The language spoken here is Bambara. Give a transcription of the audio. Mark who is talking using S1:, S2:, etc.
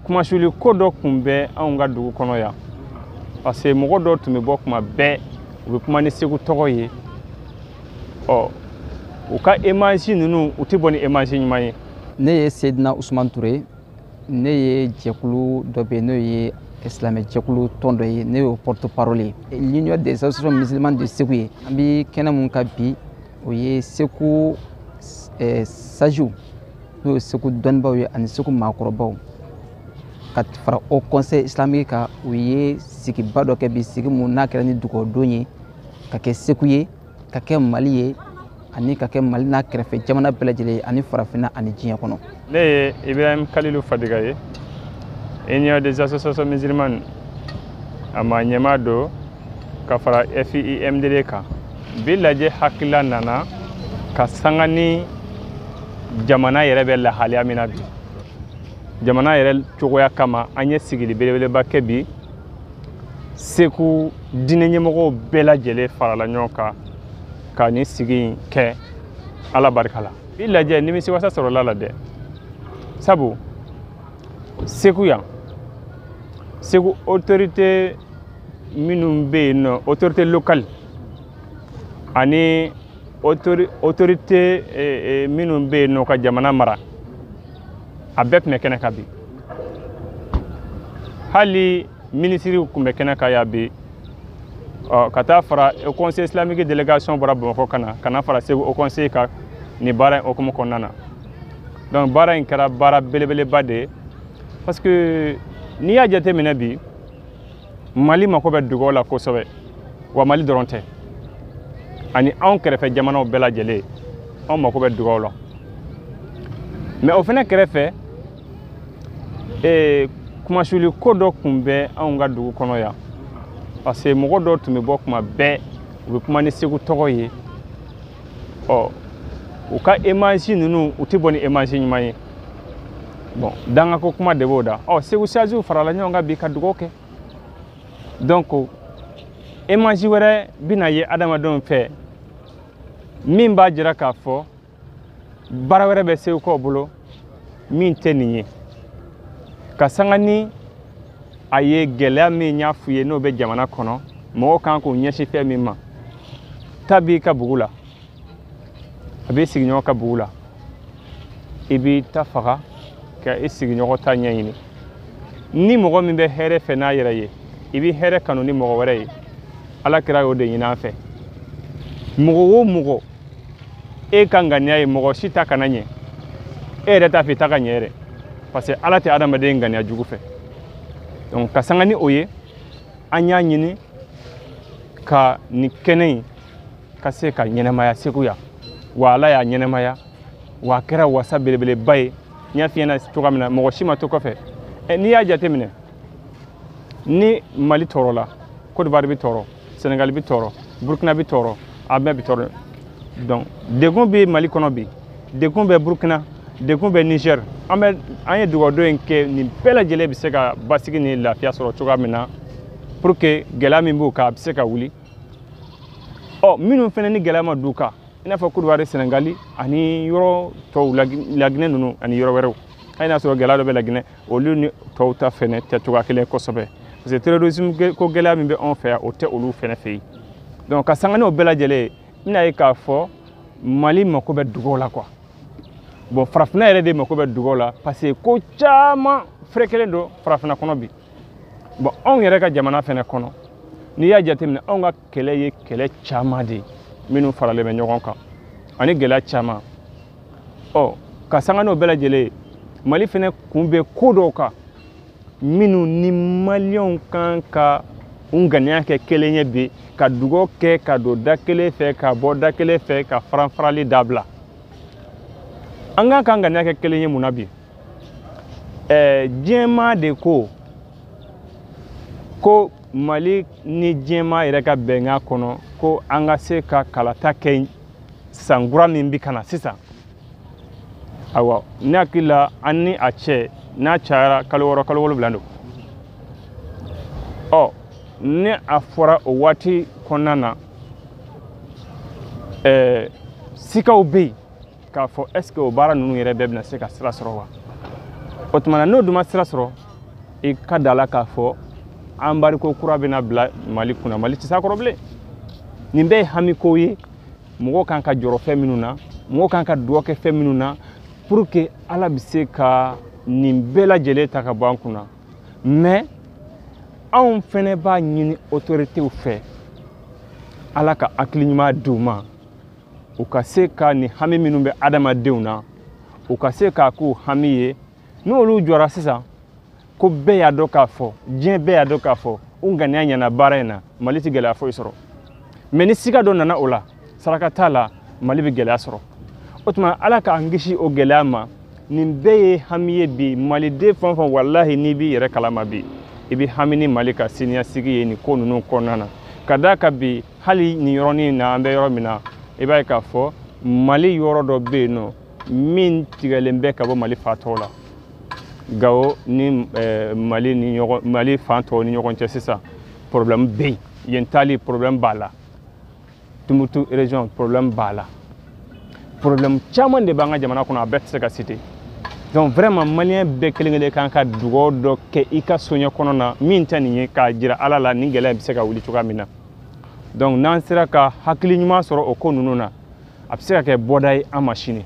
S1: Kumasuli ko dɔ tun bɛ anw ka dugu kɔnɔ yan, parce que mɔgɔ dɔw tun bɛ bɔ kuma bɛɛ, u bɛ kuma ni Segu tɔgɔ ye. Ɔ, u ka image ninnu, u tɛ bɔ ni image ɲuman ye.
S2: Ne ye Seydina Usman Ture. Ne ye jɛkulu dɔ bɛ yen, n'o ye silamɛ jɛkulu tɔn dɔ ye, ne y'o porte parole ye, l'Union des associations musulmanes de Segu ye. An bɛ kɛnɛ mun kan bi, o ye Segu sages, n'o ye Segu dɔnnibaw ye ani Segu maakɔrɔbaw, ka fara Haut Conseil islamique kan. U ye sigiba dɔ kɛ bi, sigi mun n'a kɛra ni dugawudon ye, ka kɛ Segu ye, ka kɛ Mali ye, ani ka kɛ Mali n'a kɛrɛfɛ jamana bɛɛ lajɛlen ye, ani farafinna ani diɲɛ kɔnɔ.
S1: Ne ye Ibrahim Kalilu Fadiga ye, Union des associations musulmanes a ma ɲɛmaa don ka fara FIMDD kan. Bi lajɛ hakilila nana ka sanga ni jamana yɛrɛ bɛ lahalaya min na bi, jamana yɛrɛ cogoya kama. An ye sigili belebeleba kɛ bi, Segu diinɛ ɲɛmɔgɔw bɛɛ lajɛlen farala ɲɔgɔn kan ka nin sigi in kɛ. Ala barika la, bi lajɛ nimisiwasa sɔrɔla la dɛ, sabu Segu yan, Segu autorité minnu bɛ yen nɔ, autorité locale ani autorité minnu bɛ yen nɔ ka jamana mara, a bɛɛ tun bɛ kɛnɛ kan bi. Hali minisiriw tun bɛ kɛnɛ kan yan bi. Ɔ, ka taa fara Haut Conseil islamique délégation bɔra Bamakɔ ka na fara Segu Haut Conseil kan nin baara in hukumu kɔnɔna na. Donc baara in kɛra baara belebeleba de ye, parce que n'i y'a jateminɛ bi, Mali mako bɛ dugawu la kosɛbɛ. Wa Mali dɔrɔn tɛ, ani anw kɛrɛfɛ jamanaw bɛɛ lajɛlen, anw mako bɛ dugawu la. Mais o fana kɛrɛfɛ, kumasuli ko dɔ tun bɛ anw ka dugu kɔnɔ yan, parce que mɔgɔ dɔw tun bɛ bɔ kuma bɛɛ, u bɛ kuma ni Segu tɔgɔ ye. Ɔ, u ka image ninnu, u tɛ bɔ ni image ɲuman ye. Bon, dangako kuma de b'o da. Ɔ, Segu sages farala ɲɔgɔn kan bi ka dugawu kɛ. Donc image wɛrɛ bɛna ye adamadenw fɛ min b'a jira k'a fɔ baara wɛrɛ bɛ Segukaw bolo min tɛ nin ye. Ka sanga ni a ye gɛlɛya min y'a f'u ye, n'o bɛ jamana kɔnɔ, mɔgɔw kan k'u ɲɛsin fɛn min ma, ta b'i ka bugu la, a b'i sigiɲɔgɔn ka bugu la, i b'i ta faga ka i sigiɲɔgɔn ta ɲɛɲini. Ni mɔgɔ min bɛ hɛrɛ fɛ n'a yɛrɛ ye, i bɛ hɛrɛ kanu ni mɔgɔ wɛrɛ ye. Ala kira y'o de ɲini an fɛ. Mɔgɔ o mɔgɔ, e ka ŋaniya ye mɔgɔ si ta kana ɲɛ, e yɛrɛ t'a fɛ i ta ka ɲɛ yɛrɛ, parce que Ala tɛ adamaden ŋaniya jugu fɛ. Donc ka sanga ni o ye, an y'a ɲini ka nin kɛnɛ in ka se ka ɲɛnɛmaya Segu yan. Wa Ala y'a ɲɛnɛmaya, wa a kɛra wasa belebeleba ye. N y'a f'i ɲɛna cogoya min na, mɔgɔ si ma to kɔfɛ. Ɛ, n'i y'a jateminɛ, ni Mali tɔɔrɔ la, Côte d'Ivoire bɛ tɔɔrɔ, Sénégal bɛ tɔɔrɔ, Burkina bɛ tɔɔrɔ, a bɛɛ bɛ tɔɔrɔ. Donc degun bɛ Mali kɔnɔ bi, degun bɛ Burkina, degun bɛ Niger. An bɛ an ye dugawudon in kɛ nin bɛɛ lajɛlen bɛ se ka basigi ni lafiya sɔrɔ cogoya min na, pour que gɛlɛya min b'u kan, a bɛ se ka wuli. Ɔ, minnu fana ni gɛlɛya ma d'u kan, i n'a fɔ Côte d'Ivoire, Sénégal ani yɔrɔ tɔw, Laginɛ ninnu ani yɔrɔ wɛrɛw, hali n'a sɔrɔ gɛlɛya dɔ bɛ Laginɛ, olu ni tɔw ta fɛnɛ tɛ cogoya kelen kosɛbɛ, parce que terrorisme ko gɛlɛya min bɛ anw fɛ yan, o tɛ olu fɛnɛ fɛ yen. Donc ka sanga n'o bɛɛ lajɛlen ye, n bɛna ye k'a fɔ Mali mako bɛ dugawu la quoi. Bon, farafinna yɛrɛ de mako bɛ dugawu la, parce que ko caman fɛrɛkɛlen don farafinna kɔnɔ bi. Bon, anw yɛrɛ ka jamana fɛnɛ kɔnɔ, n'i y'a jateminɛ, anw ka kɛlɛ ye kɛlɛ caman de ye minnu faralen bɛ ɲɔgɔn kan ani gɛlɛya caman. Ɔ, ka sanga n'o bɛɛ lajɛlen ye, Mali fɛnɛ kun bɛ ko dɔw kan minnu ni Maliyɛnw kan ka u ŋaniya kɛ kelen ye bi, ka dugawu kɛ ka don da kelen fɛ, ka bɔ da kelen fɛ, ka faran farali dabila. An kan k'an ŋaniya kɛ kelen ye mun na bi? Diɲɛmaa de ko ko Mali ni diɲɛmaa yɛrɛ ka bɛnkan kɔnɔ ko an ka se ka kalata kɛ sankura min bi ka na sisan. Ayiwa, ne hakili la, an ni a cɛ n'a cayara kalo 6, kalo 7 don. Ɔ, ni a fɔra o waati kɔnɔna na, sikaw bɛ yen k'a fɔ est ce que o baara ninnu yɛrɛ bɛɛ bɛna se ka sira sɔrɔ wa? O tuma na, n'o dun ma sira sɔrɔ I ka da la k'a fɔ embargo kura bɛna bila Mali kunna, Mali tɛ s'a kɔrɔ bilen. Nin bɛɛ ye hamiko ye, mɔgɔw kan ka jɔrɔ fɛn minnu na, mɔgɔw kan ka dugawu kɛ fɛn minnu na, pour que Ala bɛ se ka nin bɛɛ lajɛlen ta ka bɔ an kunna. Mais anw fɛnɛ b'a ɲini autorités fɛ, Ala ka hakili ɲuman di u ma, u ka se ka nin hami minnu bɛ adamadenw na, u ka se k'a k'u hami ye. N'olu jɔra sisan ko bɛɛ y'a dɔn k'a fɔ, diɲɛ bɛɛ y'a dɔn k'a fɔ u ŋaniya ɲɛna baara in na, Mali tɛ gɛlɛya foyi sɔrɔ. Mais ni siga dɔ nana o la, saraka t'a la, Mali bɛ gɛlɛya sɔrɔ. O tuma Ala k'an kisi o gɛlɛya ma. Nin bɛɛ ye hami ye bi maliden fɛn o fɛn, walahi, n'i b'i yɛrɛ kalama bi, i bɛ hami ni Mali ka siniɲɛsigi ye nin ko ninnu kɔnɔna na. Ka d'a kan bi, hali nin yɔrɔnin na an bɛ yɔrɔ min na, i b'a ye k'a fɔ Mali yɔrɔ dɔ bɛ yen nɔ min tigɛlen bɛ ka bɔ Mali fa tɔw la. Gawo ni Mali ni ɲɔgɔn, Mali fan tɔw ni ɲɔgɔn cɛ sisan, problème bɛ yen. Yen taali, problème b'a la. Tumutu région, problème b'a la. Problème caman de b'an ka jamana kɔnɔ, a bɛɛ tɛ se ka citer. Donc vraiment, malien bɛɛ kelen kelen kan ka dugawu dɔ kɛ i ka soɲɛ kɔnɔ na min tɛ nin ye, k'a jira Ala la nin gɛlɛya bɛ se ka wuli cogoya min na. Donc n'an sera ka hakili ɲuman sɔrɔ o ko ninnu na, a bɛ se ka kɛ bɔda ye an ma sini.